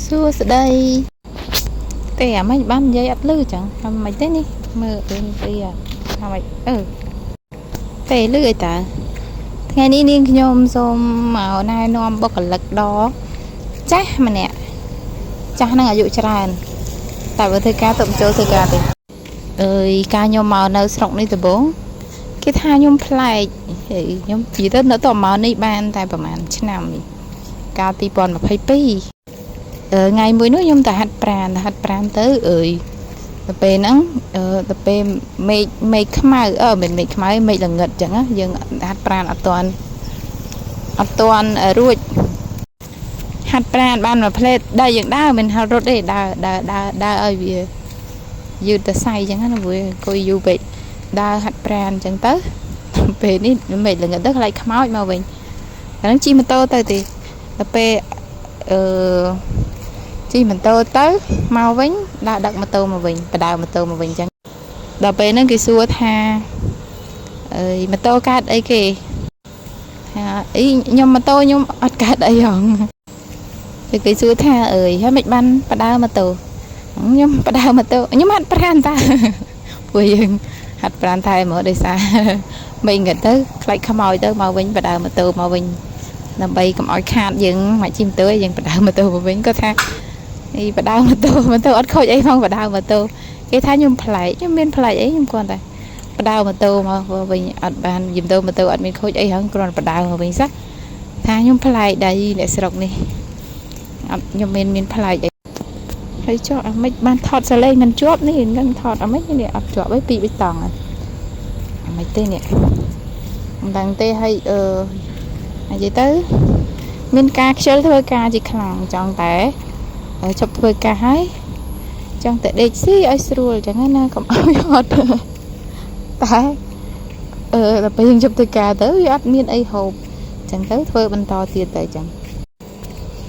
សួស្តីទេអាម៉េចបាននិយាយអត់លឺចឹងថាម៉េចទេនេះមើលអឿនទីថាម៉េចអឺទេលឺអីតាថ្ងៃនេះនាងខ្ញុំសូមមកណែនាំបុគ្គលិកដ៏ចាស់ម្នាក់ចាស់នឹងអាយុច្រើនតែបើធ្វើការទៅចូលធ្វើការទេអើយការខ្ញុំមកនៅស្រុកនេះដំបូងគេថាខ្ញុំប្លែកហើយខ្ញុំនិយាយទៅនៅតមកនេះបានតែប្រហែលឆ្នាំនេះកាល2022 អឺថ្ងៃមួយនោះខ្ញុំទៅហាត់ប្រាណទៅហាត់ប្រាណទៅអើយទៅពេលហ្នឹងអឺទៅពេលមេឃមេឃខ្មៅអឺមិនមេឃខ្មៅមេឃល្ងិតអញ្ចឹងណាយើងហាត់ប្រាណអត់ទាន់អត់ទាន់រួចហាត់ប្រាណបានមួយផ្លេតដែរយើងដើរមិនហាត់រត់ទេដើរដើរដើរដើរឲ្យវាយឺតទៅសៃអញ្ចឹងណាព្រោះអង្គុយយូរពេកដើរហាត់ប្រាណអញ្ចឹងទៅពេលនេះមេឃល្ងិតទៅខ្លាចខ្មោចមកវិញអាហ្នឹងជិះម៉ូតូទៅទេដល់ពេលអឺ ជិះម៉ូតូទៅមកវិញដើរដឹកម៉ូតូមកវិញបដើម៉ូតូមកវិញអញ្ចឹងដល់ពេលហ្នឹងគេសួរថាអើយម៉ូតូកើតអីគេថាអីខ្ញុំម៉ូតូខ្ញុំអត់កើតអីហងគេគេសួរថាអើយហើយមិនបានបដើម៉ូតូខ្ញុំបដើម៉ូតូខ្ញុំហាត់ប្រានតាពួកយើងហាត់ប្រានតែមកដោយសារមិនងឹតទៅខ្លាចខ្មោចទៅមកវិញបដើម៉ូតូមកវិញដើម្បីកុំឲ្យខាតយើងមកជិះម៉ូតូយើងបដើម៉ូតូមកវិញគាត់ថា អីបដើម៉ូតូម៉ូតូអត់ខូចអីផងបដើម៉ូតូគេថាខ្ញុំប្លែកខ្ញុំមានប្លែកអីខ្ញុំគ្រាន់តែបដើម៉ូតូមកវិញអត់បានយំទៅម៉ូតូអត់មានខូចអីហ្នឹងគ្រាន់តែបដើមកវិញសោះថាខ្ញុំប្លែកដែរអ្នកស្រុកនេះអត់ខ្ញុំមានមានប្លែកអីហើយចុះអាម៉េចបានថតសលេងមិនជាប់នេះនឹងថតអាម៉េចនេះអត់ជាប់អីពីរបេតង់អាម៉េចទេនេះមិនដឹងទេហើយអឺនិយាយទៅមានការខ្ជិលធ្វើការជាខ្លាំងចង់តែ ហើយជប់ធ្វើការហើយចង់តែដេកស៊ីឲ្យស្រួលអញ្ចឹងណាកុំឲ្យអត់តែអឺដល់ពេលយើងជប់ធ្វើការទៅវាអត់មានអីហូបអញ្ចឹងទៅធ្វើបន្តទៀតទៅអញ្ចឹង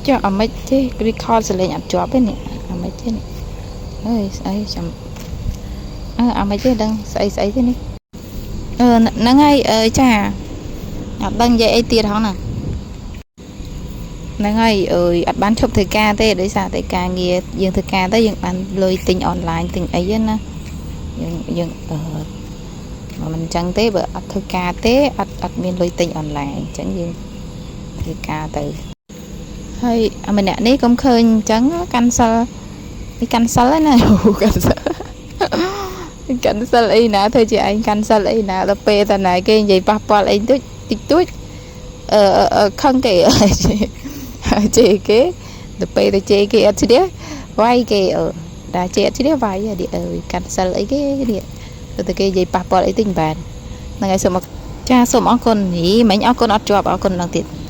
ចុះអាម៉េចទេ record សលេងអត់ជាប់ទេនេះអាម៉េចទេនេះអើយស្អីចាំអឺអាម៉េចទេដឹងស្អីស្អីទេនេះអឺហ្នឹងហើយអឺចាអត់ដឹងនិយាយអីទៀតហងណា ហ្នឹងហើយអើយអត់បានឈប់ធ្វើការទេដោយសារតែការងារយើងធ្វើការទៅយើងបានលុយទិញអនឡាញទិញអីណាយើងយើងអឺបើមិនអញ្ចឹងទេបើអត់ធ្វើការទេអត់អត់មានលុយទិញអនឡាញអញ្ចឹងយើងធ្វើការទៅហើយអាម្នាក់នេះកុំឃើញអញ្ចឹងកាន់សិលនេះកាន់សិលណាអូកាន់សិលកាន់សិលអីណាធ្វើជាឯងកាន់សិលអីណាដល់ពេលតែណាគេនិយាយប៉ះពាល់អីតិចតិចតួចអឺអឺខឹងគេ ជេរគេទៅពេលទៅជេរគេអត់ឈ្នះវាយគេអឺដល់ជេរអត់ឈ្នះវាយនេះអើយកាន់សិលអីគេនេះទៅតែគេនិយាយប៉ះពាល់អីតិចមិនបានហ្នឹងហើយសូមចាសូមអរគុណនេះមិញអរគុណអត់ជាប់អរគុណម្ដងទៀត។